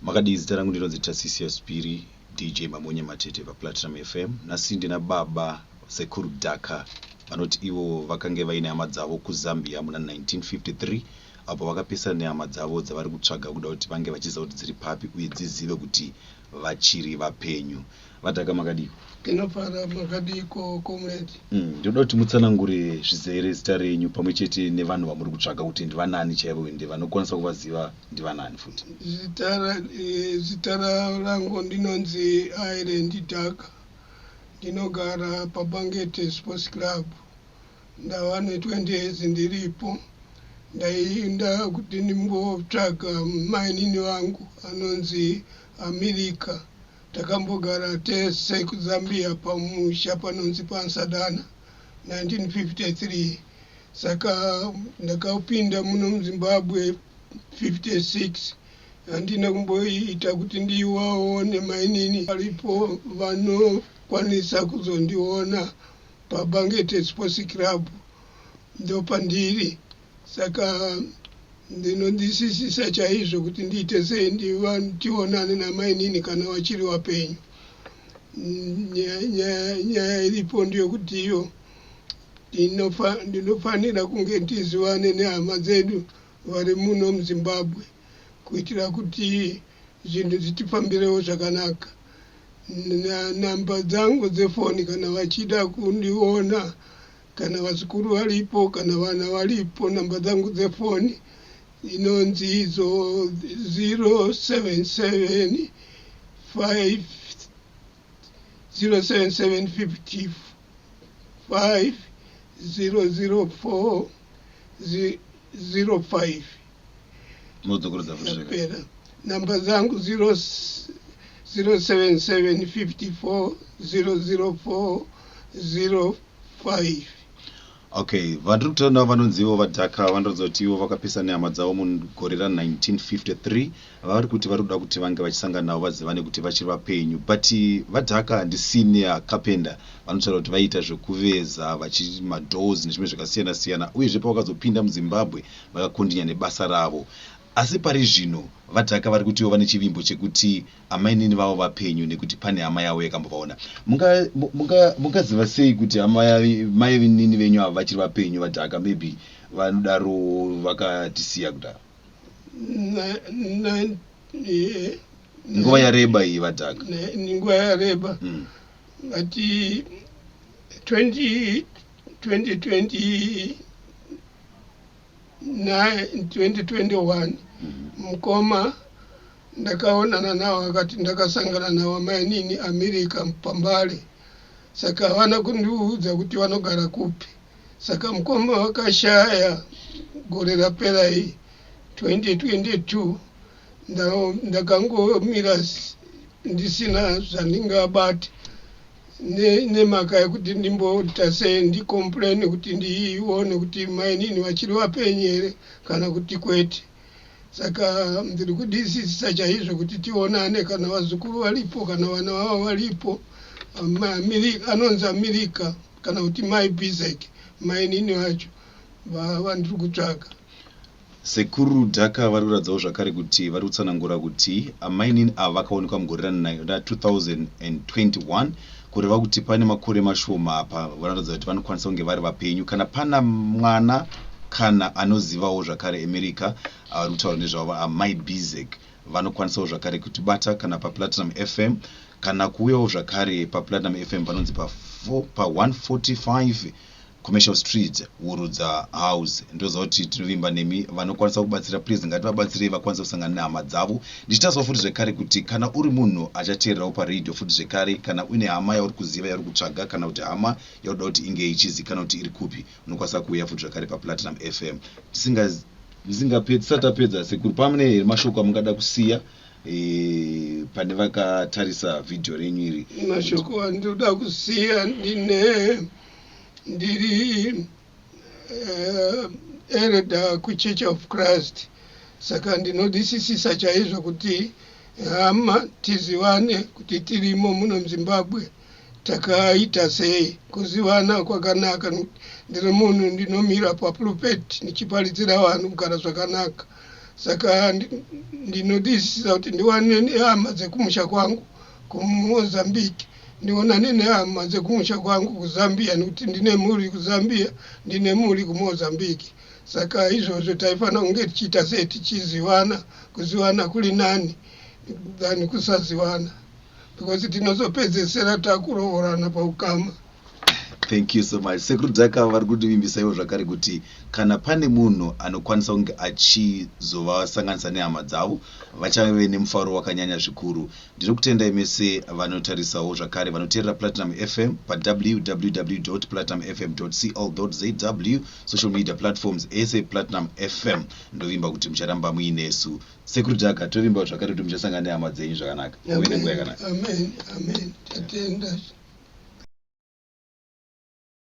Makadii zita rangu ndinonzi Tasisius Piri DJ Mamonye Matete paPlatinum FM. Nhasi ndina baba Sekuru Dhaka vanoti ivo vakange vaine hama dzavo kuZambia muna 1953 apo vakapesana nehama dzavo dzavari kutsvaga kuda kuti vange vachiziva kuti dziri papi uye dzizive kuti vachiri vapenyu. VaDhaka makadiko? Ndinofara makadiko comrade. Ndinoda kuti mutsanangure zvizere zita renyu pamwe chete nevanhu vamuri kutsvaga kuti ndivanani chaivo ende vanokwanisa kuvaziva ndivanani futi. Zita zita rangu ndinonzi Island Dhaka. Ndinogara paBangete Sports Club. Ndava ne 20 years ndiripo. Ndaida kuti ndimbotsvaga mainini vangu anonzi America. Takambogara tese kuZambia pamusha panonzi paNsadana 1953 saka ndakapinda muno muZimbabwe 56 handina kumboita kuti ndiwaone mainini varipo vanokwanisa kuzondiona paBangete Sports Club ndopandiri saka ndinondisisisa chaizvo kuti ndiite sei tionane namainini kana vachiri vapenyu. Nyaya iripo ndeyekuti iyo ndinofanira kunge tizivane nehama dzedu vari muno muZimbabwe kuitira kuti zvinhu zvitifambirewo zvakanaka. Namba dzangu dzefoni kana vachida kundiona kana vazukuru varipo kana vana varipo namba dzangu dzefoni inonzi idzo 077 5 077 55 004 05. Munodzokorodza futi zvekare. Yapera. Namba dzangu 0 077 54 004 05. Okay, vandiri kutaura navo vanonzi ivo VaDhaka vanoratidza kuti ivo vakapesana nehama dzavo mugore ra 1953. Vari kuti vari kuda kuti vange vachisangana navo vazivane kuti vachiri vapenyu. But VaDhaka ndisenior carpenter vanotaura kuti vaiita zvekuveza vachi madoors nezvimwe zvakasiyana siyana uyezve pavakazopinda muZimbabwe vakakondinya nebasa ravo. Asi pari zvino VaDhaka vari kutiwo vane chivimbo chekuti amainini vavo vapenyu nekuti pane hama yavo yakambovaona. Munga, munga, mungaziva sei kuti hama mainini venyu ava vachiri vapenyu VaDhaka maybe vanodaro vakatisiya kudaro? Na, Nguva yareba iyi VaDhaka. Nguva yareba. Ngati 20 2020 2021 mukoma ndakaonana nawo akati ndakasangana nawo mainini America paMbare saka havana kundiudza kuti vanogara kupi saka mukoma vakashaya gore rapera iyi 2022 ndakangomira ndisina zvandingabate nemhaka yekuti ndimboita sei ndicomplain kuti ndione kuti mainini vachiri vapenyu here kana kuti kwete. Saka ndiri kudisisisa chaizvo kuti tionane kana vazukuru varipo kana vana vavo varipo. Anonzi America kana kuti mai Bizek mainini vacho vandiri kutsvaga. Sekuru Dhaka vari kuratidzawo zvakare kuti vari kutsanangura kuti amainini ava vakaonekwa mugore ra 2021 kureva kuti pane makore mashoma apa vanoratidza kuti vanokwanisa kunge vari vapenyu kana pana mwana kana anozivawo zvakare America vari kutaura nezvavo amai Bizek vanokwanisawo zvakare kutibata kana paPlatinum FM kana kuuyawo zvakare paPlatinum FM panonzi pa 145 Commercial Street, Hurudza House. Ndoziva kuti tinovimba nemi vanokwanisa kubatsira please ngativabatsirei vakwanise kusangana nehama dzavo. Ndichitariswa futi zvekare kuti kana uri munhu achateererawo paradio futi zvekare kana uine hama yauri kuziva yauri kutsvaga kana kuti hama yauri kuda kuti inge ichizikanwa kuti iri kupi unokwanisa kuuya futi zvakare paPlatinum FM. Tisinga tisingapedzi tisati tapedza sekuru pane here mashoko amungada kusiya e, pane vakatarisa vhidhiyo renyu iri? Mashoko andinoda kusiya ndine ndiri elder kuChurch of Christ saka ndinodisisisa chaizvo kuti hama tizivane kuti tirimo muno muZimbabwe takaita sei kuzivana kwakanaka ndiri munhu ndinomira papulpit ndichiparidzira vanhu kugara zvakanaka. Saka ndinodisisa kuti ndiwane nehama dzekumusha kwangu kuMozambique, ndionane nehama dzekumusha kwangu kuZambia, nekuti ndine mhuri kuZambia, ndine mhuri kuMozambique. Saka izvozvo taifanira kunge tichiita sei tichizivana. Kuzivana kuri nani than kusazivana, because tinozopedzesera takuroorana paukama. Thank you so much, Sekuru Dhaka. Vari kutivimbisaiwo zvakare kuti kana pane munhu anokwanisa kunge achizovasanganisa nehama dzavo, vachave nemufaro wakanyanya zvikuru. Ndinokutendai mese vanotarisawo zvakare vanoteerera Platinum FM pawww platinum fm co zw, social media platforms ese Platinum FM. Ndovimba kuti mucharamba muinesu. Sekuru Dhaka, tovimba zvakare kuti muchasangana nehama dzenyu zvakanaka, uve nenguva yakanaka. Amen, amen, tatenda.